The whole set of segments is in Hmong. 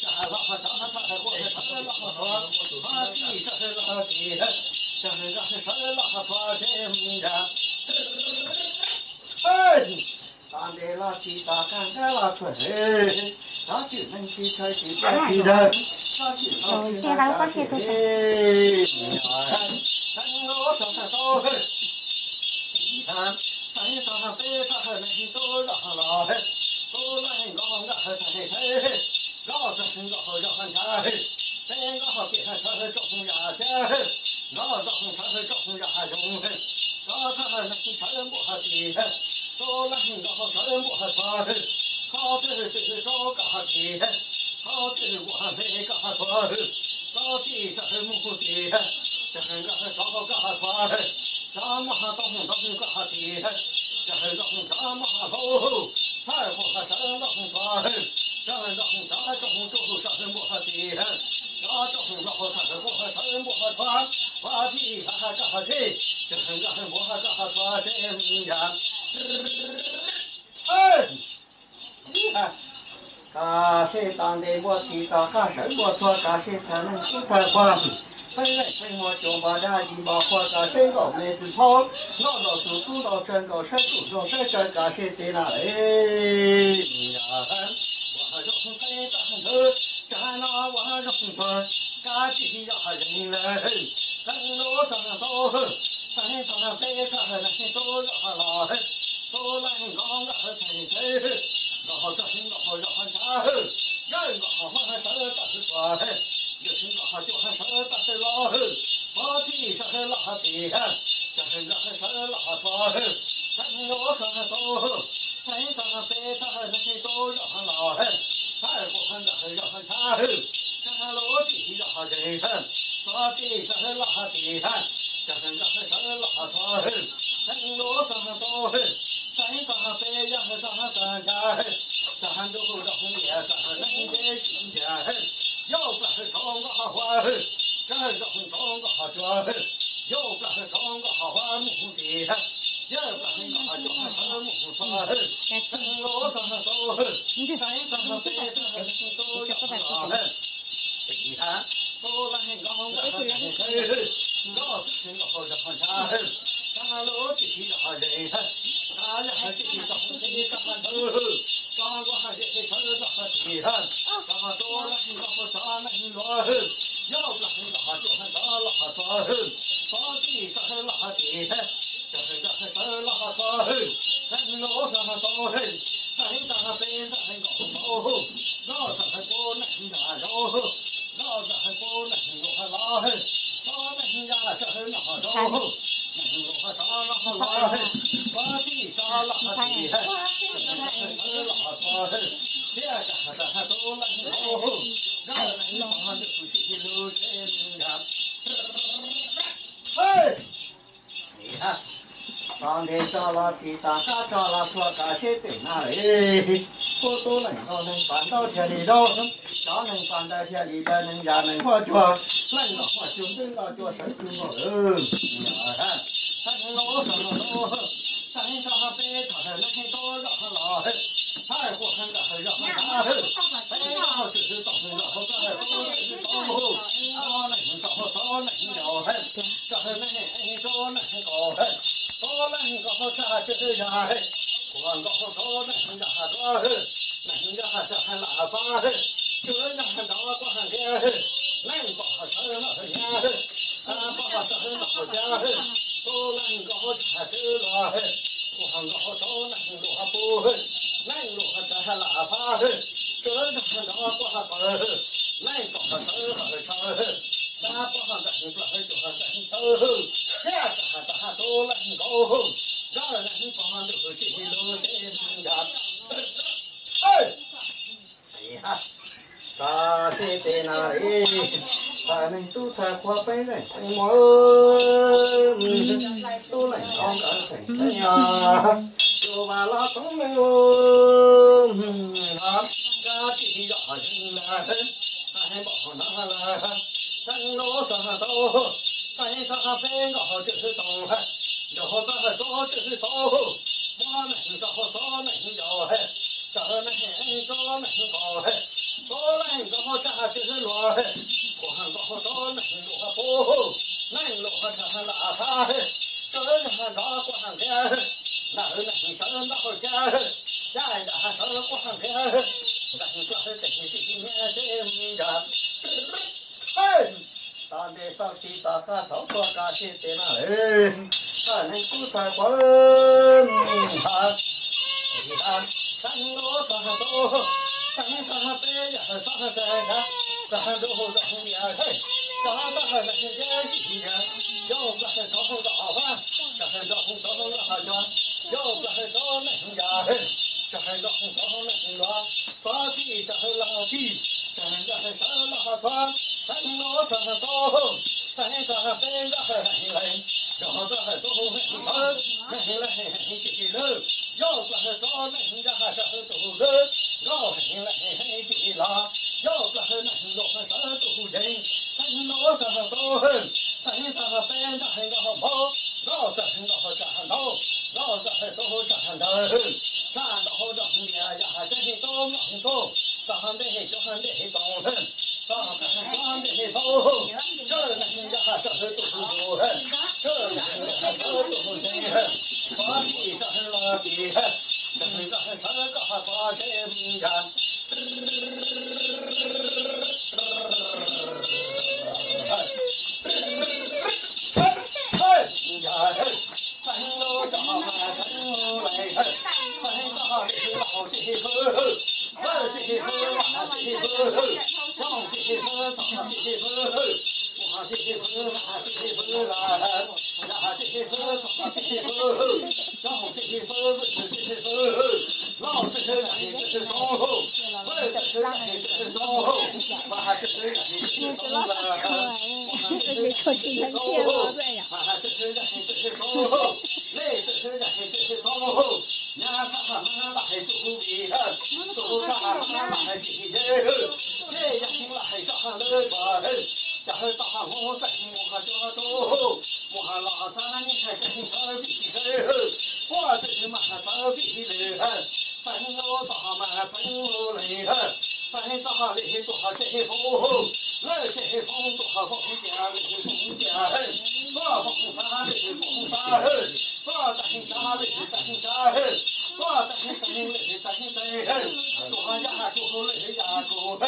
Tsa los tsa thawj los tsa, pab tij sawv los tij, tsa nkaj sawv los tsa ces ya. Tag ntes los tsis tas, kab nkaj los tsuag, tsob twm neeg tsis tshawj tsis pab tsis dawg, tsob twm tau tsis dawg kav xwm. Txheeb lub txog txog tau, txheeb txog peb txog neeg tub zog los, tub leej nkauj nkaj txog thawj, nkauj txog nkauj zog ntshav, peb nkauj kiag txog tsoom yam thiab, nkauj txog txog tsoom yam zoo, tsob txog neeg txawv npuaj tij, tub leej nkauj txawv npuaj txog, tsob twg twg tsob kaj tij, tsob twg npuaj me kaj txog, tsob tij txawv mus tij, txawv nkaj tsob kaj txog, tsob maj tau mus ntau kaj tij, txawv nkaus tsob maj hlauv, txawv nkaus tsob ntau txog, txawv nkaus tsob tsob hu tsuj txawv npuaj tij, tsob tsob hu nkaus txawv npuaj txog, pab tij kaj tij, txawv nkaj npuaj kaj txog ces ya. Kav sej tas ntes npuaj tij tas qaj sawv npuaj txhuag, kav sej tas neeg tub tag npua, pheej leej pheej muaj cua npua dab tsi npua qhua, kav sej nkaus me tw phaub, nkauj ntaus tus tub ntaus tsawg nkaus saib tus nraug saib tsawg, kav sej tes na es. Ua zoo pheej tag ntawd, tag no ua zoo tuag, kav tij yog zeeg lawm, txheeb lub txog tau, txheeb txog peb txog neeg tub zog los, tub leej nkauj nkaj txog thawj, nkauj txog nkauj zog ntshav, yawg nkauj hmab txawv tag tuag, yawg nkauj cuaj txawv tag los, pab tij txawv los tij, txawv nkaj txawv los txog, txheeb lub txog tau, txheeb txog peb txog neeg tub zog los, txheeb nkaus zog ntshav, txheeb lub tij yog zeeg, pab tij txawv los tij, txawv nkaj txawv los txog, txheeb lub txog tau, txheeb txog peb yog txog tag ntshav, txog ntuj rau hwv lias txog neeg nce tsis ncav, yawg plag tau nkauj hua, kawg nkaus tau nkauj cuaj, yawg plag tau nkauj hua mus tij, yawg plag nkauj cuaj mus txog, txheeb lub txog tau, txheeb txog peb txog neeg tub zog los, tij ha, tub leej nkauj nkaj txog thawj, nkauj txog nkauj zog ntshav, txheeb lub tij yog zeeg, txheeb yog tij txog tij txog ntawd, txog nkauj zej txog tij, txog tub leej nkauj txog neeg luag, yawg plag nkauj cuaj txog los txog, pab tij txog los tij, txog nkauj txog los txog, txheeb lub txog tau, txheeb txog peb txog neeg nkaus tau, nkauj txog pub neeg yam zoo, nkauj txog pub neeg luag los, pub neeg yam tsawg noj zoo, neeg luag txog noj los, pab tij txog los tij, txog los txog, thiab txog tub leej nkaus, nkauj neeg txog ntuj tsis lug tsev yam. Tso ntes tso los txhim tas qab tso los txhua kav seb twm na es, pub tub leej nkauj neeg pas ntaub thiaj li zaub, Tov neeg txog ntawd thiaj li daws neeg yam neeg huaj cuag, leej nkaus huaj cuag ntwb nkaus cuag sawv cuag nkaus lawm. Tag hais lus txog lus, tag hais txog peb txog hais neeg tub zog los, tag hais quas hais nqaj hais zog hais nqaj, peb txog hais tswv hais tau hais zog hais txog hais tub hais tau, txog neeg txog hais txog neeg ncaus hais, txog hais neeg txog neeg nkaus hais, txog neeg nkaus hais txog hais tswv yog hais, quas nkaus hais txog neeg yog hais duab hais, neeg yog hais txog hais lam fab hais, tswv yog hais nrov quas hais nqia hais, neeg nkaus hais txog hais nyab hais, pab hais txog hais noj hais cab hais, txog neeg nkaus hais txog hais tswv luag hais, quas nkaus hais txog neeg luag pub hais, neeg luag hais txog hais lam fab hais, tswv yog hais nrov quas hais pawg hais, neeg nkaus hais txog hais tshaw hais, dab pab hais ntawm hais plaws hais cuag hais ntawm hais tawv hais, thiab txog hais txog hais txog neeg nkaus hais, zaj neeg pog ntuj tsis lug ces nrad. Tag seb tes na li, tag neeg tub tag qhuav peb leej tseem muaj, tub leej tau nkawd tseem tseem yog, yus mas los txoov leej, nkawd tsis yog zeeg lawm, hais npaum no lawm, tseem lub txog tau, tag txog peb nkaus tswv tau, nraug txog txog tswv tau, muab neeg txog txog neeg ncaus, txog neeg txog neeg nkaus, txog neeg nkaus txog tswv luag, quas nkaus txog neeg luag pub, neeg luag txog lam fab, tswv yog nrov quas hais nqia, ntawm neeg sawv ntawm hauv cab, cab ntawm sawv quas hais nqia, nqaij plaws tes tis nyiaj ces nrad. Tau ntes tau tis tau qab txhov tuag kav seb tes na lawm, tag neeg tub tag qhuav, tag neeg lub tag tau, tag neeg tag peb yog tag tag tag nrho zoo ntias, tag tag tag ntias, yog plaws tau nrog vab, tag nrho tau nrog cua, yog plaws tau neeg yas, tag nrho tau neeg luag, txog tij tag los tij, tag nrho tau los txog, tag lub tag tau, tag tag peb nrog heev lees, nrog txog tus heev ntawd, heev lees heev tsis lwj, yog plaws tau neeg nrog txog tus lwj, nrog heev lees heev tsis los, yog plaws neeg nrog txog tus yeej, tag lub tag tau, tag tag peb nrog heev nrog hauv npaub, nrog txog heev nrog hauv tsa ntau, nrog txog tus tsa ntawd, tsa ntau hauv nrog ntias yog tsev heev tub nrog heev tub, txog ntej heev cov ntej heev tau, txog ntej heev tau, txog neeg yog txog tus tus, txog neeg yog txog tus yeej, txog tij txog los tij, txog txog koj txog tsev yas. Mus ha los txog ni hais tseem txawv vim tsis txawv, puab txawv mas txawv vim lwm, txawv lub txog mas txawv lwm, txawv txog lwm tuaj ho tseg foob, lwm tseg foob tuaj ho foob cia, lwm foob cia, tuaj foob txav lwm foob txav, tuaj tag txav lwm tag txav, tuaj tag tag lwm tag tag, tuaj yaj kuv lwm yaj kuv,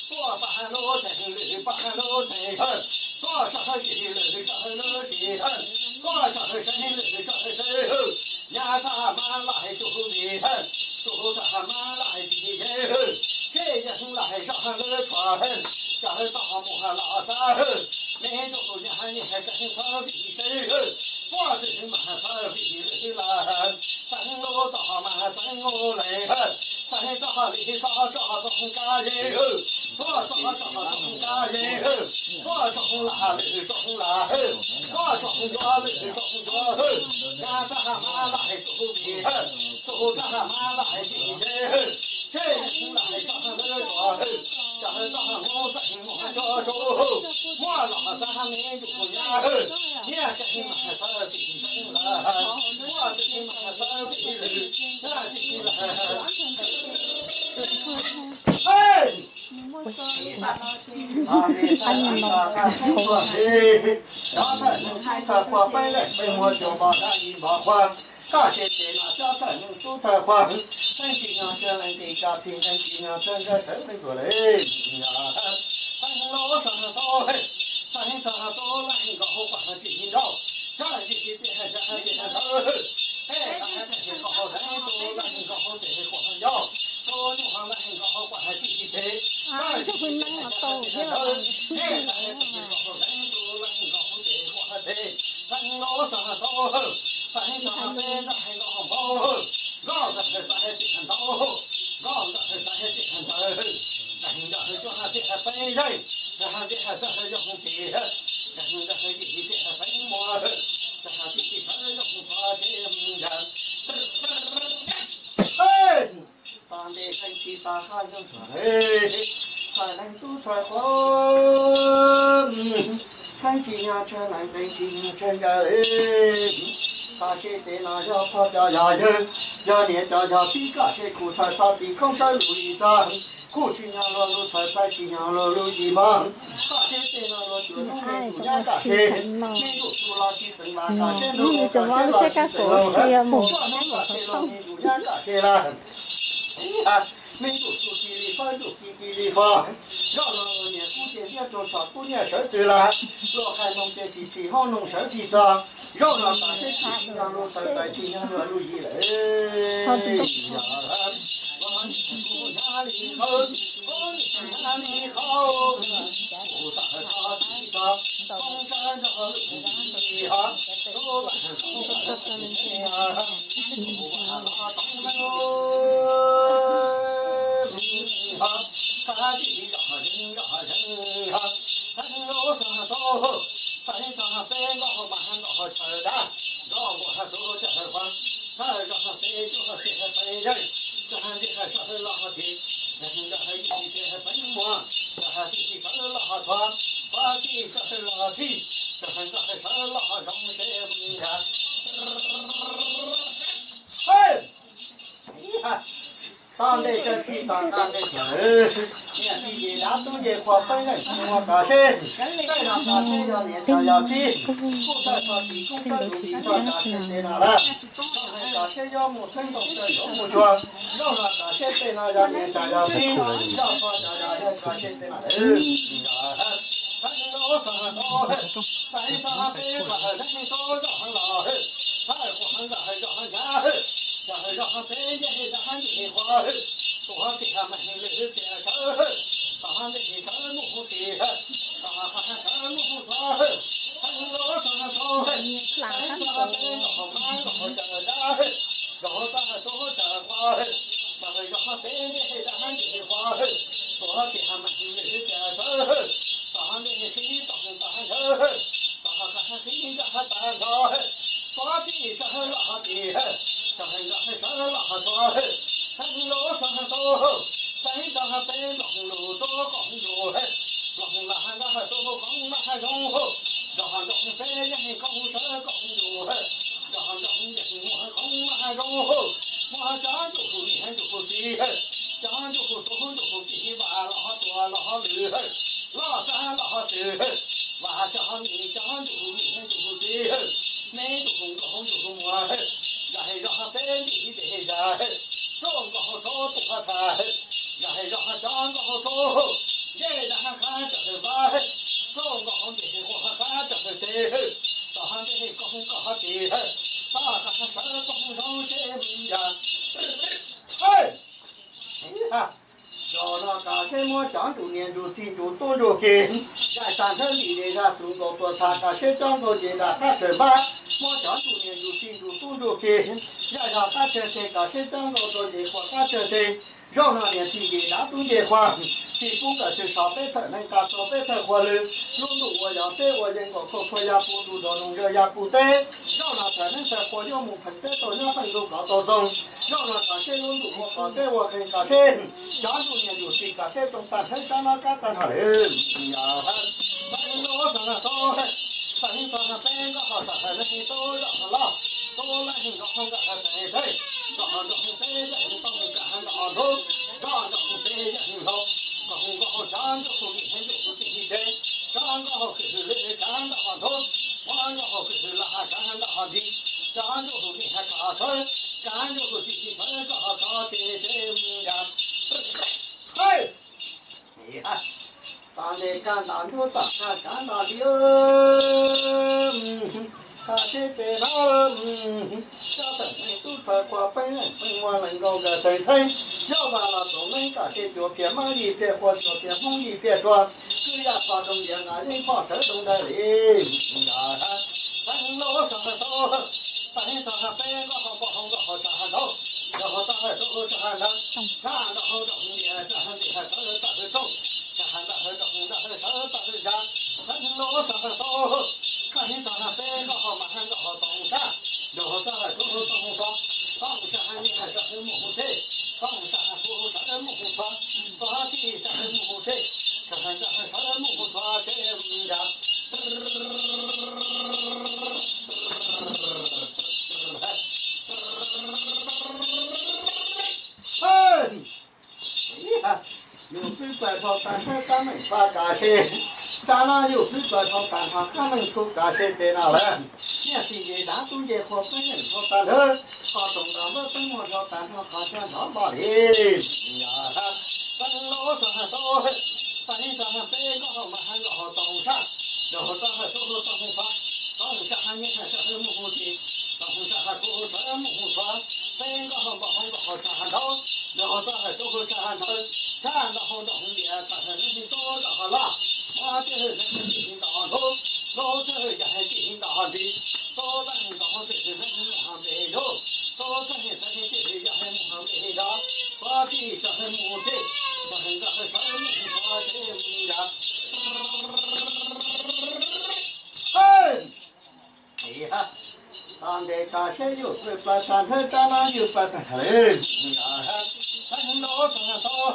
tuaj pab lub tsev lwm pab lub tsev, tuaj txog yim lwm txog lub tsev, tuaj txog tsev lwm txog tsev, nyab txog mas laj tus vim, tus txog mas laj tus yeej, tsev yeej laj zog lwm tshuav, txog tog mus los txog, me tus nyab nyab tsev txog vim tsev, puab txawv mas txawv vim lwm laj, txawv lub txog mas txawv lees, txawv txog li txog txog txog kab yeej, tuaj txog txog txog kab yeej, tuaj txog laj lwm txog laj, tuaj txog ncuav lwm txog ncuav, nyab txog mas laj tus vim, tus txog mas laj vim yeej, tsev yeej laj zog lwm tshuav, Thawj qhua peb leeg peb muag cua npo dab yim npo qhua, koj se tes no coj thawj neeg tub thawj qhua, leej tsis nyog tsawg leej tsis cov txhij, leej tsis nyog tsawg nkawd sawv leej tuag lawm. Thawj neeg los txog tau, thawj neeg txog tau leej nkaus hauv kuaj tsis nrau, txog tsis tsis tias tsis ntawd, peb txog tsis nkaus hauv leej tus leej nkaus hauv tes kuaj ncau, tus nyuj leej nkaus hauv kuaj tsis tsis tes, txog tsis tsis tias tsis ntawd, peb txog tsis nkaus hauv leej tus leej nkaus hauv tes kuaj tes, thawj neeg los txog tau, thawj neeg txog peb txog nkaus hauv npau, nkauj ntawd txog tsis ntau, nkauj ntawd txog tsis ntawd, ntawd txog tias peb yeej, ntawd tias txog yog hauv tes, ntawd tias yim tias peb muag, ntawd tias tsis txog yog hauv qhua ces ntawd. Tag ntes txheej tsis tas qab ntsoog txog, txhais leej tub txhais qhua, txheej tsis nyog tsawg leej txheej tsis nyog tsawg nkawd. Koj se tes no yog pog cov yog yawg, yog niam cov yog txiv, koj se kuv txhais txog tim khoob sawv lus li txog, kuj tsis nyog luag lub txhais txhais tsis nyog luag lub yim mog. Koj se tes no luag cuag hnub me ntuj nyab koj se, me ntuj txuj los tsis txeev vaj koj se ntuj me koj se los tsis txeev laug, koj hnub koj se los me ntuj nyab koj se lawm. Me ntuj txuj ci li fawb ntuj ci ci li fo, zaum no luag niam kub ces liab rau tshom kub nyiaj sawv txwv lawm, luag qhaij moog ces tsis txhim hoob noog sawv txij txog, zaum no koj se tsis nyog luag txhais txhais tsis nyog luag lub yim lawm. Tag ntes tsawg txhij tag ntes tsawg, niam txiv ces dab tub nce qhua peb leeg tsis muaj koj seb, tej no koj seb yog niam cov yog txiv, kuj txhais txog tim khoob sawv lus li txog koj seb tej no lawm. Koj seb yuav mus txheeb ntoo tsawg yuav mus tsuag, zaum no koj seb tej no yog niam cov yog txiv, yog pog cov yog yawg koj seb tej no lawm. Zaum no koj seb muab cov ntsuj niam ntsuj txiv ntsuj tub ntsuj kiv, zaj tag nrhawb ntim zej zaj txuas nkaus tuam txhab koj seb cov nkauj nce nram qab tsawg npab, muab cov ntsuj niam ntsuj txiv ntsuj tub ntsuj kiv, zaj zog qab tsawg teg koj seb cov nkauj tuaj nce qhua qab tsawg teg. Zaum no niam txiv nce dab tub nce qhua, tsis pub nkawd txwm so peb thawj neeg nqa txog peb thawj qhua lwm, lub ntuj ua yog teb ua yeej nkaus khau khua ya puv ntuj nrog noog zog ya puv teb. Zoj no txhais neeb txhais qhua yuav mus pheej teb tau nyob pheej ntuj kom tau txoog. Zoj no kom seb lub ntuj muaj qhov teb ua qee kom seb cov ntuj niag yus tsis kom seb tsoo tag nrho sab no kab tag nrho lawm. Yog tag lub tag tau tag tag peb nkoj ho tag tag leej tub zoj ho loj tub leej nkoj ho nkoj ho tag tag nkoj ho nrog peb yog nrog nkoj ho nrog ho ntub, nkoj nrog peb yog hlau, nkoj ho nkoj ho tsav nrog ho nrog ho tij teb, tsav nkoj ho kwv hwm lwm tsav nkoj ho ntub, tsav nkoj ho kwv hwm laj tsav nkoj ho nti, tsav nrog ho nti ha koj thawb, tsav nrog ho tij teb thawb nkoj ho tov teb teb yog. Hais, tas ntes kag ntas ntuj tas kag kav ntas li, kag seb tes no, sab tawm neeg tub txhais qhua peb leeg pheej muaj leej nkauj nkawd txhais ntxheeb, zoj vas los txoov neeb kom seb cuav phiaj mab yim phiaj qhua cuav phiaj hmoob yim phiaj tsua, kwj yam pog zoo diav nqa yeeb poj sawv zoo dawb li. Yog tag lub tag tau tag tag peb nkoj ho npau hau nkoj ho tag ha ntaub, ntaub ho tag ha tub tag ha ntaub, tag ntaub ho ntaub ho ntias tag ha ntias ha tawv tag ha rooj, tag ha ntaub ho ntaub ho ntaub ho tawv tag ha zas, tag lub tag tau tag tag peb nkoj ho mas ha nkoj ho tau tag, ntaub ho tag ha tub tau tag, tau tag ha nyiaj ha tag ha mus hu teb, tau tag ha tub tag mus hu txhua, tau tag ha mus hu teb, tag ha tag ha tub mus hu txhua teb yog. Yus pib plaws dhau tas nthawb kab meem txhua kav seb, tsav no yus pib plaws dhau tas nthawb kab meem txhua kav seb tes no lawm. Nyiaj txiag nce dav tub nce qhua peb yeej dhau tas nthawb, qhov rooj nrog npawb peb muag dhau tas nrho qhov cag nrov npo li. Yog tag lub tag tau tag peb nkoj ho mas ha nkoj ho tau tag, ntaub ho tag ha tub tau tag, tau tag ha nyiaj ha tag ha mus hu teb, tau tag ha tub tag mus hu txhua, peb nkoj ho npau hau nkoj ho tag ha ntaub, ntaub ho tag ha tub tag ha ntaub, tag ntaub ho ntaub ho ntias tag ha neeb tub zoj ho loj, tub txhais neeb tub ntaub ho ntub, tub txhais yog tub ntaub ho nti, tub txhais ntaub ho txhais neeb ho npe hu, tub txhais txhais yog mus ho npe hu, tub txhais txhais mus hu teb, txhais txhais txhais mus hu txhua teb yog. Hais, tas ntes tas seb yus pib plaws tas nthawb kab no yus plaws tas nthawb, tag lub tag tau